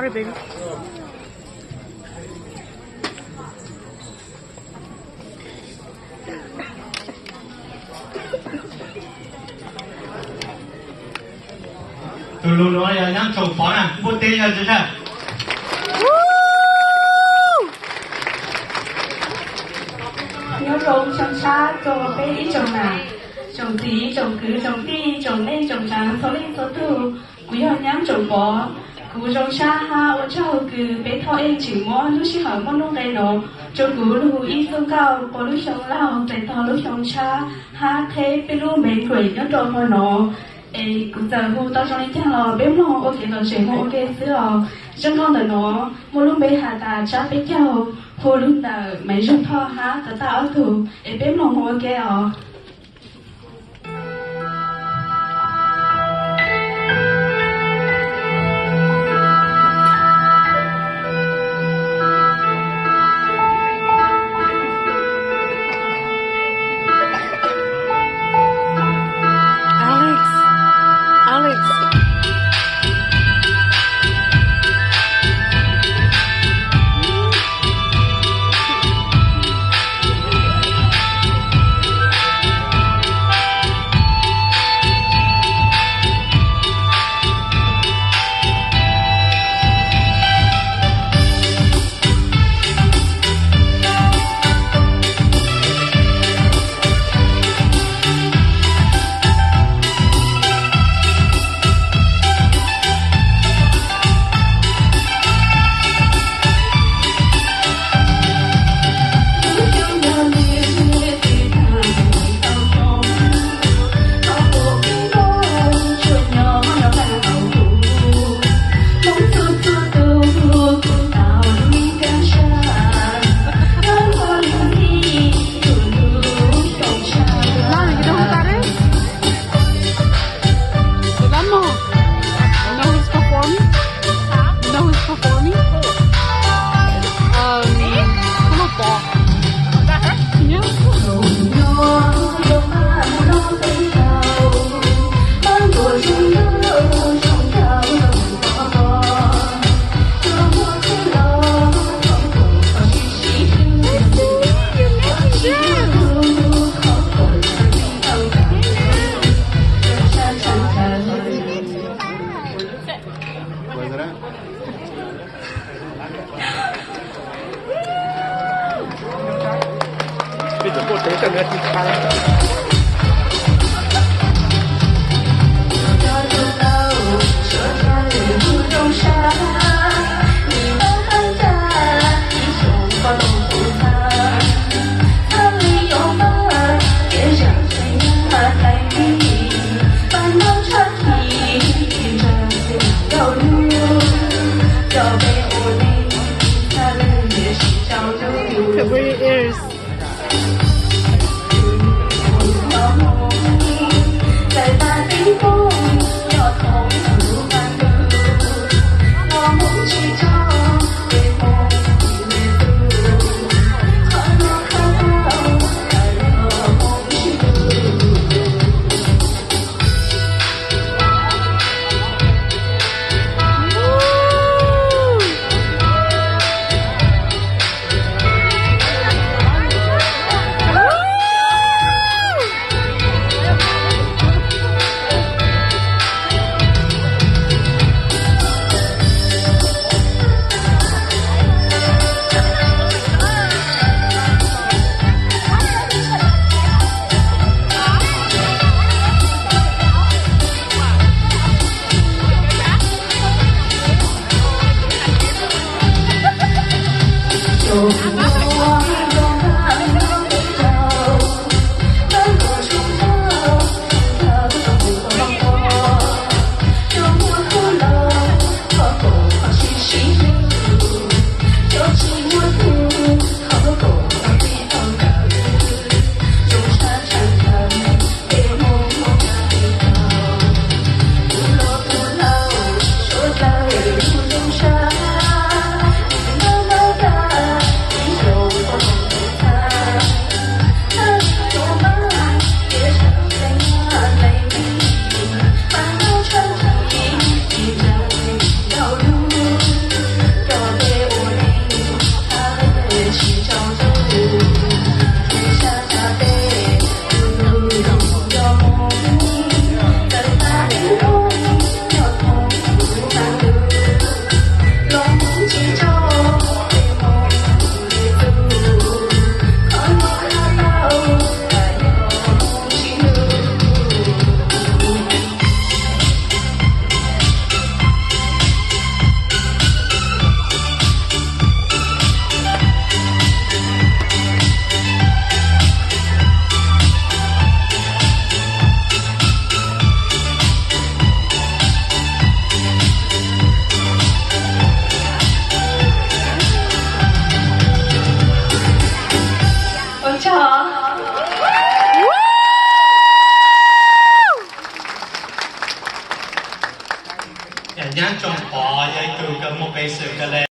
Tus lus nuav yog Nyob Tsoom Pov na, npuaj teb yog tsi sab. Nyob zoo xyoo tshab rua peb ib tsoom nam, tsoom txiv, tsoom kwv, tsoom tij, tsoom neej tsoom tsaav txhua leej txhua tug. Kuv yog Nyob Tsoom Pov. Kuv zoo sab hab ua tsaug kws peb thov ej tseem muab lub sij hawm muaj nuj nqe nuav rua kuv lug hu ib txuj nkauj puas lub xyoo laug txais tog lub xyoo tshab hab qheb peb lub May Day nyob rua hmo nuav. Es kuv txawm hu tau zoo le caag los peb mloog ua kev lom zem moog ua ke xwb os. Zaj nkauj ntawm nuav muaj lub npe has tas tsab peb caug, hu lug ntawm Maiv Zug Thoj hab Tov Taj ob tug, es peb mloog moog ua ke os. Alex, Alex. Tus dab mog. You know who's performing? You know who's performing? Um, Philip Ball. Is that her? Yeah. February is Tso. Yog Nyab Tsoom Pov yog ib tug kws muaj peev xwm kawg le.